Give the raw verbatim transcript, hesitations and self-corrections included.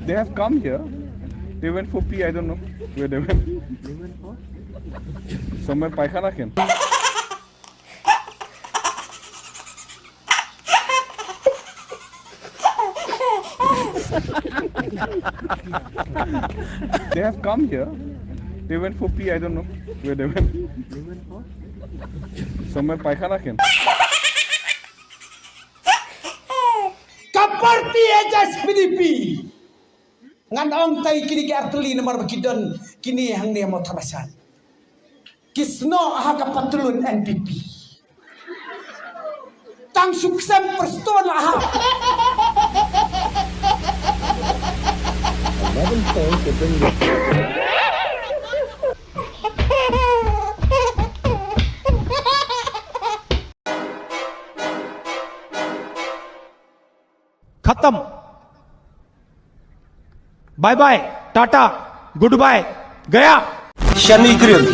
They have come here. They went for pee. I don't know where they went. Somewhere paikhana khein. They have come here. They went for pee. I don't know where they went. Somewhere paikhana khein. Ka party H S P D P. Ngan ong tai kine ki artylli namar ba ki don kine hangne mo thabasan. Ki snoh ha ka patlun N P P. Tang suk sem prestone la ha. Khatam. Bye bye, tata, goodbye, gaya. Shani Grill.